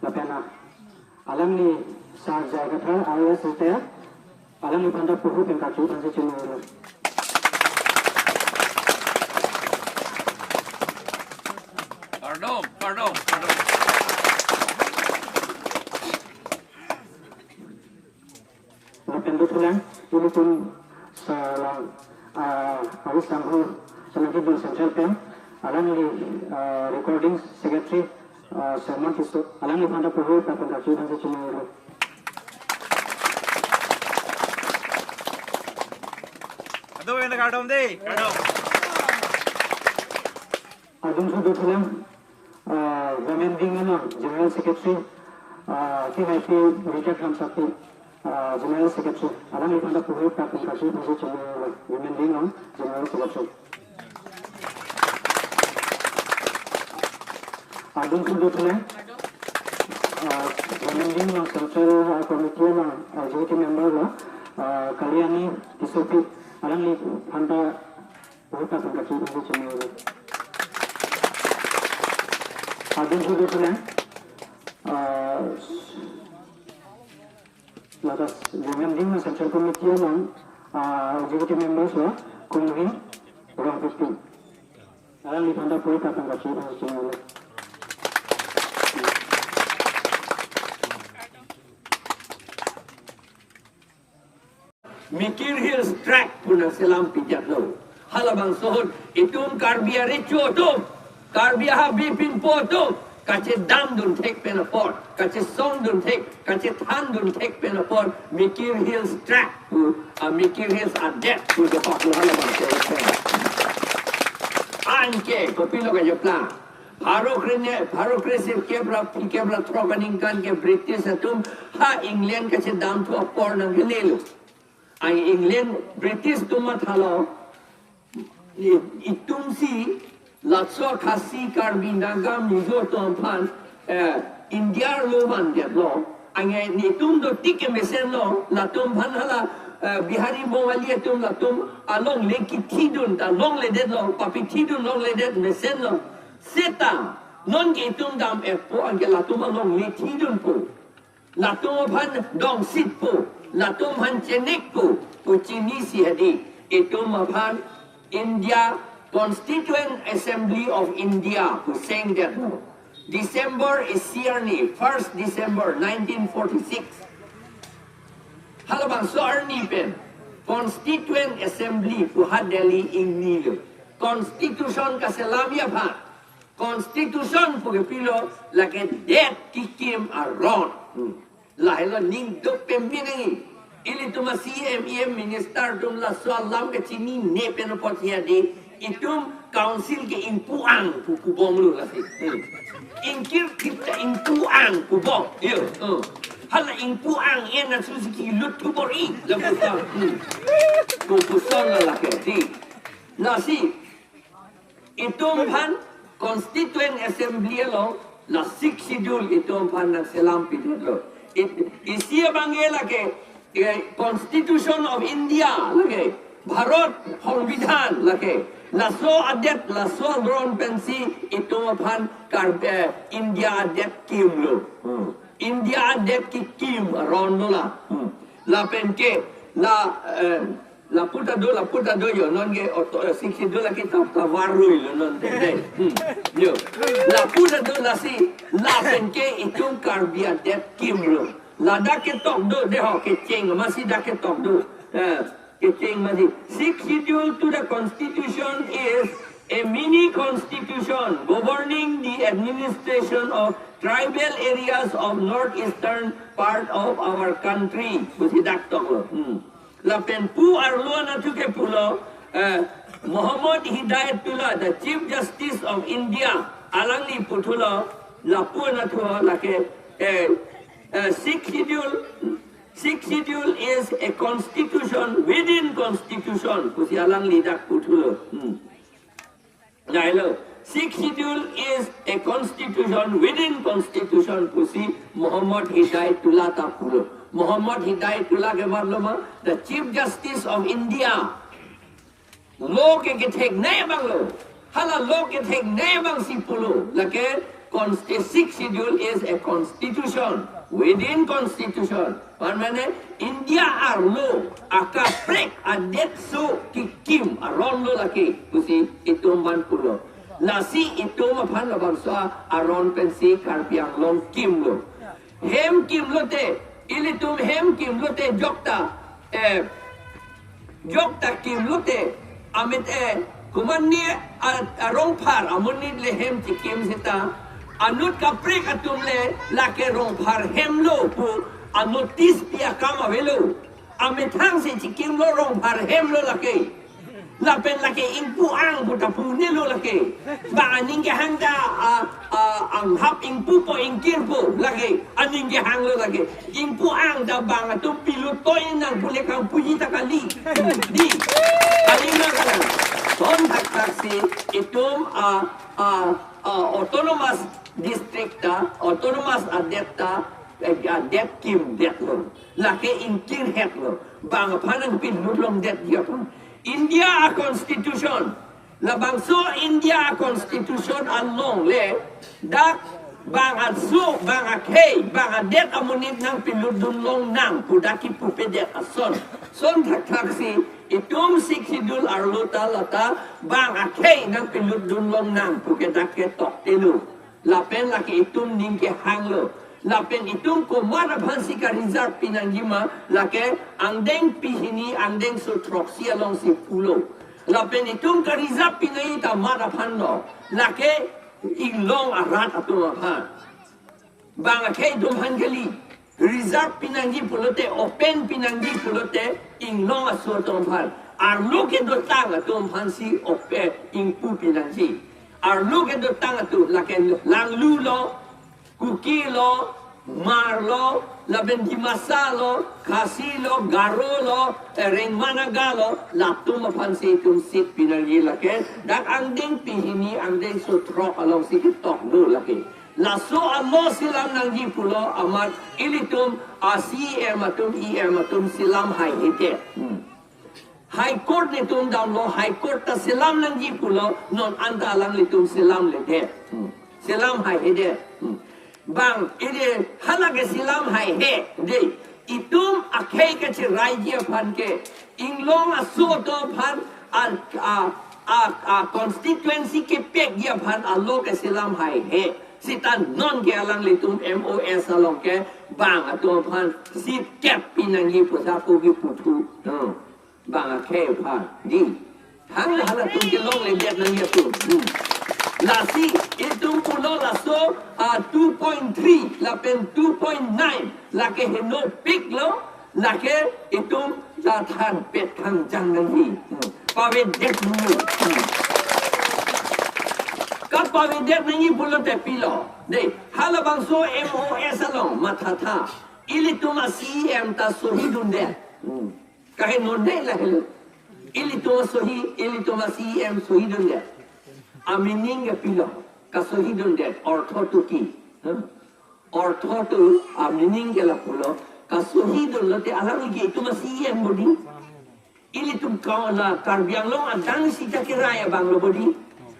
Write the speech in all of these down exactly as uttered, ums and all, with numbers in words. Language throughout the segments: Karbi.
Lapen alangli Sar J I Kathar, I A S retired, alangliphan ta puhu pen karju aphansi choningri lo. Kardom, kardom, kardom. Lapen dothulang, ilitum Sar Lang, ah, Harish Sangho, Sar Langkidun Central pen, alangli, ah, recording secretary, ah, Sermon Tisso, alangliphan ta puhu pen karju aphansi choningri lo. Kardom, kardom dei, kardom. Adung sudu thulang, ah, women wing along General Secretary, ah, T Y P Rita Kramsapi, ah, General Secretary, alangliphan ta puhu pen karju aphansi choningri lo, women wing along General Secretary. Adung sudu thulang, ah, women wing along Central, ah, Committee along, ah, Executive Member lo, ah, Kalyani Tissopi, alangliphan ta puhu pen karju aphansi choningri lo. Adung sudu thulang, ah, latas women wing along Central Committee along, ah, Executive Members lo, Kongri Rongpipi, alangliphan ta puhu pen karju aphansi choningri lo. Mikir Hills Tract pu nangselam pidetlo. Halabangso ahut itum Karbi arecho atum, Karbi ahabi pinpo atum kachedamdun thek pen apot, kachesongdun thek, kachethandun thek pen apot Mikir Hills Tract pu, ah, Mikir Hills adet pu dopaklo halabangso ahut. Anke kopilo kajaplang. Pharo kre-, pharo kresirkep ra phlikep ra throk aningkan ke British atum ha England kachedamthu apor nangkelelo. Ai England, British atum mathalo, i-, itumsi laso Khasi, Karbi, Naga, Mizo atum aphan, eh, India arlo vandetlo. Anke netum dotik ke mesenlo, latum aphan hala, eh, Bihari, Bongali atum latum alongle kithidun ta longledetlo, papithidun longledet mesenlo. Seta nonke itum dam-etpo, anke latum alongle thidunpo, latum aphan dongsitpo, latum aphan chenekpo pu chinisi hedi itum aphan India Constituent Assembly of India pu sengdetlo. December isi arni, first December nineteen forty-six. Halabangso arni pen Constituent Assembly pu ha Delhi ingnilo. Constitution kaselamji aphan. Constitution pu kepilo lake det kekim aron. Hmm. Lahelo ning duk pembinangi. Ilitum a-C M, E M minister atum laso alam kachinine pen apot ya di, itum council ke ingpu-ang pu kubomlo lasi. Hmm. Ingkir kita ingpu-ang kubom. Yo. Hmm. Hala ingpu-ang en asu si kilut kubor-i. Lapu sa. Hmm. Kupuson la lake. Di. Lasi itum aphan Constituent Assembly along la Sixth Schedule itum aphan nangselam pidetlo. It, isi abangke lake, eh, Constitution of India lake, Bharat Songbidhan lake, laso adet, laso aron pensi itum aphan Kar-, eh, India adet kimlo. Hmm. India adet kekim aron lo la. Hmm. Lapen ke la, eh, lapu ta do, lapu ta do yo, nonke auto, eh, Sixth Schedule akitap ta varui lo non te, dei. Hmm. Yo. Lapu ta do lasi, lapen ke itum Karbi adet kimlo. Ladak ketok do, dei ho, kecheng amatsi dak ketok do. Eh, kecheng amatsi. Sixth Schedule to the Constitution is a mini constitution governing the administration of tribal areas of northeastern part of our country. Pusi dak toklo. Hmm. Lapen pu arlo anatthu ke pulo, eh, Muhammad Hidayatullah, the Chief Justice of India, alangli puthulo, lapu anatthu lake, eh, eh, Sixth Schedule, Sixth Schedule is a constitution within constitution, pusi alangli dak puthulo. Hmm. Lahelo, Sixth Schedule is a constitution within constitution pusi Muhammad Hidayatullah ta pulo. Muhammad Hidayatullah ke marlo ma, the Chief Justice of India. Law ke ketheknei abang lo. Hala law ketheknei abangsi pulo. Lake Consti-, Sixth Schedule is a constitution within constitution. Parmane India arlo akaprek adetso kekim aron lo lake pusi itum aphan pulo. Lasi itum aphan labangso aron pensi Karbi Anglong kimlo. Hem kimlote, ilitum hem kimlote jokta, eh, jokta kimlote, amit, eh, komatne a, a rongphar amonit le hem chikim seta, anut kaprek atum le lake rongphar hemlo pu anotice pi akam avelo. Amethang si chikimlo, rongphar hemlo lake. Lapen lake ingpu-ang pu ta pu nelo lake. Ba aning kehang ta, a, a, anghap ingpupo ingkirpo lake. Aning kehanglo lake. Ingpu-ang ta bang atum pilut toi nang pu le kangpuji ta kali. Di. Kali na kalang. Son thakthak si itum a, a, a, autonomous district ta, autonomous adet ta, eh, adet kimdetlo. Lake ingkirhetlo. Bang aphan nangpilut longdetji aphan. India a constitution. Labangso India a constitution along le dak bang aso, bang akhei, bang adet amonit nangpilutdun longnang pu dak kipupedet ason. Son thakthak si itum Sixth Schedule arlo ta lata bang akhei nangpilutdun longnang pu ke dak ke toktelo. Lapen lake itum ning kehanglo. Lapen itum komat aphansi ka-reserve pinangji ma, lake angdeng pihini angdengso throksi alongsi pulo. Lapen itum ka-reserve pinangji ta mat aphanlo. Lake inglong arat atum aphan. Bang akhei atum aphan kali. Reserve pinangji pulote, open pinangji pulote, inglong aso atum aphan. Arlo kedotang atum aphansi open ingpu pinangji. Arlo kedotang atum lake Langlu lo, Kuki lo, Hmar lo, lapen Dimasa lo, Khasi lo, Garo lo, eh, Rengma Naga lo, latum aphansi itum seat pinangji lake. Dak angdeng pihini angdengso throk alongsi ketoklo lake. Laso alo selam nangji pulo amat ilitum a C E M atum, E M atum selam haihedet. Hmm. High Court netum damlo, High Court ta selam nangji pulo, non anta alanglitum selamledet. Hmm. Selam haihedet. Hmm. Bang, ili hala ke selam haihe, de. Itum akhei kacheraiji aphan ke, inglong aso atum aphan, a, a, a, a constituency kepekji aphan alo ke selam haihe. Seta non ke alanglitum M O S along ke bang atum aphan seat kep pinangji pusi ako kiputhu. Hmm. Bang akhei aphan. Di. Hang halatum kelongledet nangji atum. Hmm. Lasi itum pulo laso, ah, two point three lapen two point nine lake henopiklo, lake itum ta thanpet thangjang nangji. Hmm. Pavedet nangji. Hmm. Kapavedet nangji pulote pilo. De, halabangso M O S along mathatha. Ilitum a C E M ta sohidundet. Hmm. Kahe nonde lahelo. Ilitum sohi, ilitum a C E M sohidundet. A meaning ke pilo. Kasohidundet. Ortho to ki? Huh? Ortho to a meaning ke lapulo. Kasohidunlote alangli ke itum a C E M bodi. Ilitum ka la Karbi Anglong adang sita kerai abanglo bodi.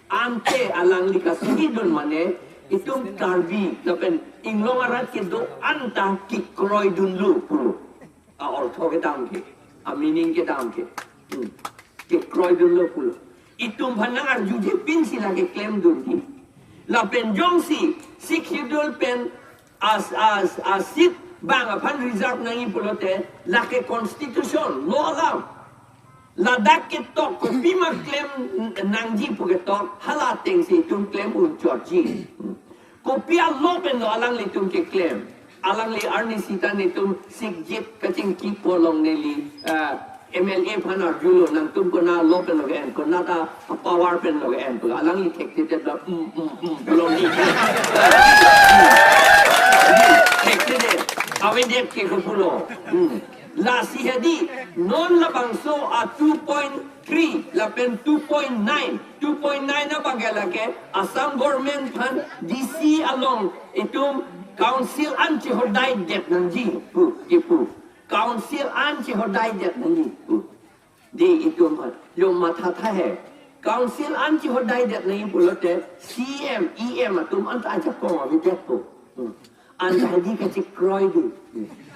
Ante alangli kasohidun mane itum Karbi lapen inglong arat kedo-an ta kekroidunlo pulo. A-ortho kedam ke, a-meaning kedam ke. Hmm. Kekroidunlo pulo. Itum aphan nang-arjuje pinsi lake klemdunji. Lapen jongsi Sixth Schedule pen as, as, a-seat bang aphan reserve nangji pulote, lake constitution, law alam. Ladak ketok kopima klem nangji pu ketok, hala atengsi itum klem unchotji. Hmm. Kopi alo penlo alanglitum keklem. Alangli arni sita netum sikjit kachingki polong neli, ah, M L A aphan arjulo, nangtum konat alo penlo ke-en, konat a-power penlo ke-en pu. Alangli thekthedet lo, mm, mm, mm, pulo ni. Thekthedet. Avedet ke ko pulo. Hmm. Lasi hedi, non labangso a two point three lapen two point nine, two point nine abang ke lake Assam government aphan D C along itum council an chehodaidet nangji pu, kipu. Council an chehodaidet nangji pu. Di itum aphan, yo mathatha he. Council an chihodai det nangji pulote C M, E M atum anta ajakong avedetpo. Hmm. Anta hedi kachekroi do.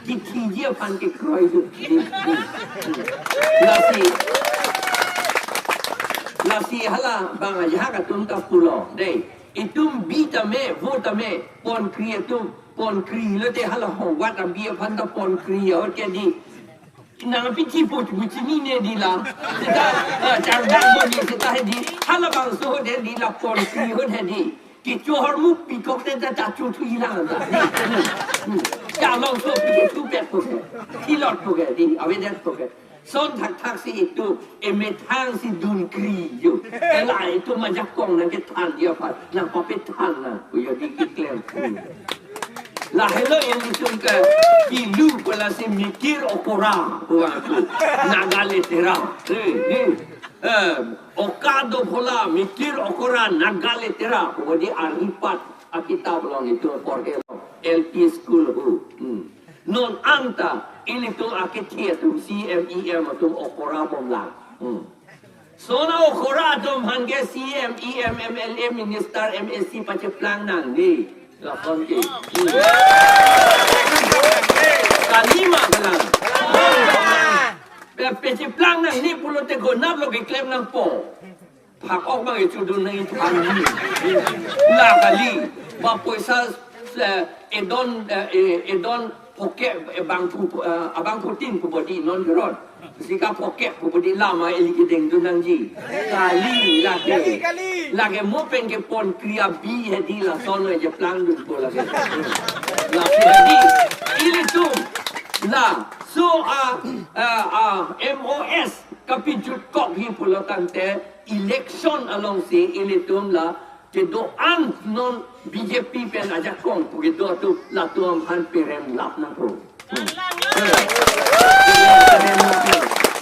Kithiji aphan kekroi do. Hmm. Lasi, lasi hala bang ajahak atum ta pulo. Dei, itum bi tame, vo tame, ponkri atum, ponkri lote hala hongvat abi aphan ta ponkri ya, oke di. Nangpi chipo chipo chinine di la. Seta, eh, chardakpo di, seta hedi. Halabangso hodet di la ponkri hodet di. Kecho ahormu pikok te ta chachu thu ilang ta. Chalongso pi kethu pet po ke. Thilot po ke di, avedetpo ke. Son thakthak si itum, emethang si dunkri yo. Ela itum ajakong nangkethan dia pa. Nangpapethan na. Yo di keklem. Lahelo ilitum ke kilu pu lasi mikir okora pu aku. Naga litera. Eh, eh. Eh, oka do phola mikir okora Naga litera pu di aripat akitap along itum porhelo. L P school hu. Hmm. Non anta ilitum akethe atum C M E M atum okora bomlang. Hmm. Sona okora atum aphan ke C M, E M, M L A, minister, M A C pacheplang nangne. Lason ke. Kalima kalang. Pe, pacheplang nangne pulote gonap lo keklem nangpo. Phak-ok bang ichudun nang iphan. La kali. Ba poisa, eh, edon, eh, eh, edon poke, eh, bangphu, eh, abangphutin pu bodi non keron. Sika poke pu bodi lama eli kedengdun nangji. Kali lake. Kali, kali. Lake mo pen ke ponkri abi hedi lason ejeplangdun pu lake. Lake hedi. Ilitum. Laso a, a, a, M O S kapijutkok hi pulo tangte election alongsi ilitum la kedo-an non B J P pen ajakong pu kedo atum latum aphan perem lap nangpo. Hmm.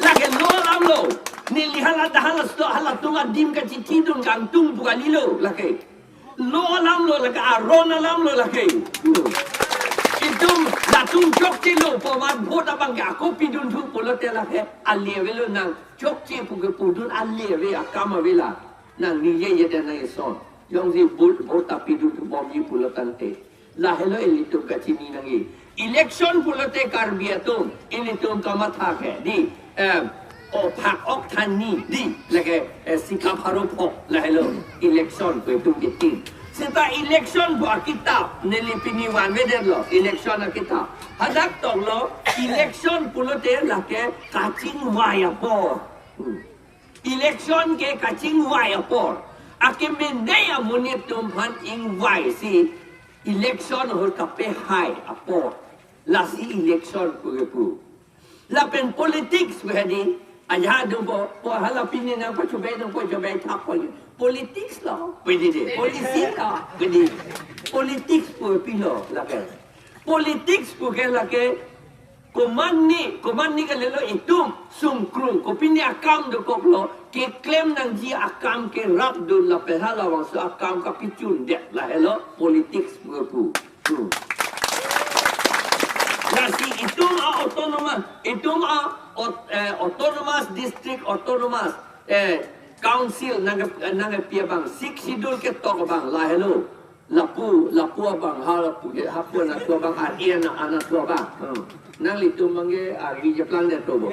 Lake lo alam lo. Neli hala dah hala sto hala tung adim kachithidun kangtung pu kalilo lake. Lo alam lo lake, aron alam lo lake. Hmm. Itum latum chokche lo pu amat vote abang ke ako pidun thu pulote lake ale avelo nang chokche pu kepudun ale ave akam avela. Nang nije ye dan nang ison. Jongsi vote, vote ta pidun thu bomji pulo tangte. Lahelo ilitum kachini nangji. Election pulote Karbi atum, ilitum kamatha ke di, eh, o phak-ok thanni di, lake, eh, sika pharo phok, lahelo election pu itum ketin. Seta election pu akitap, neli pini vanvedetlo, election akitap. Hadak toklo, election pulote lake kachingvai apor. Hmm. Election ke kachingvai apor. Akemene amonit atum aphan ingvaisi election ahut kapehai apor. Lasi election pu kepu. Lapen politics pu hedi. Ajahak atum po, po hala pini nangpachobei nangpachobei thap po. Politics lo, pwede de. Policy lo, pwede. Politics pu pilo lake. Politics pu ke lake komatne, komatne kalilo itum sungkrung, kopine akam dokoklo, keklem nangji akam kerapdun lapen halabangso akam kapichundet lahelo politics pu. Hmm. Lasi itum a-autonomous, itum a-aut-, eh, autonomous district, autonomous, eh, council nang, nangpi abang, Sixth Schedule ketok abang lahelo. Lapu, lapu abang, ha lapu ke, hapu anatthu abang, ar-e ana, anatthu abang. Hmm. Nanglitum abang ke arvi jeplangdetpo bo.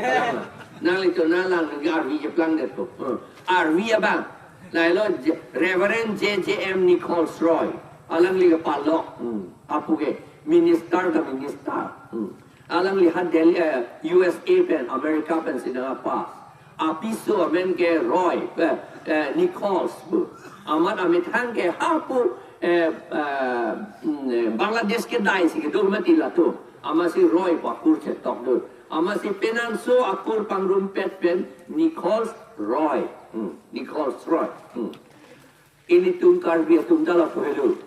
Nanglitum nanglang ke arvi jeplangdetpo. Hmm. Arvi abang. Lahelo Je-, Reverend J J M Nichols Roy. Alangli ke palok. Hmm. Hapu ke minister ta minister. Hmm. Alangli ha Delhi, eh, U S A pen, America pensi nangpass. Apiso amen ke Roy, eh, eh, Nichols pu. Amat amethang ke hapu, eh, eh, mm, eh, Bangladesh kedaisi kedo mati latum. Amatsi Roy pu akur chetok do. Amatsi penanso akur pangrumpet pen Nichols Roy. Hmm, Nichols Roy. Hmm. Ilitum Karbi atum ta lapu helo.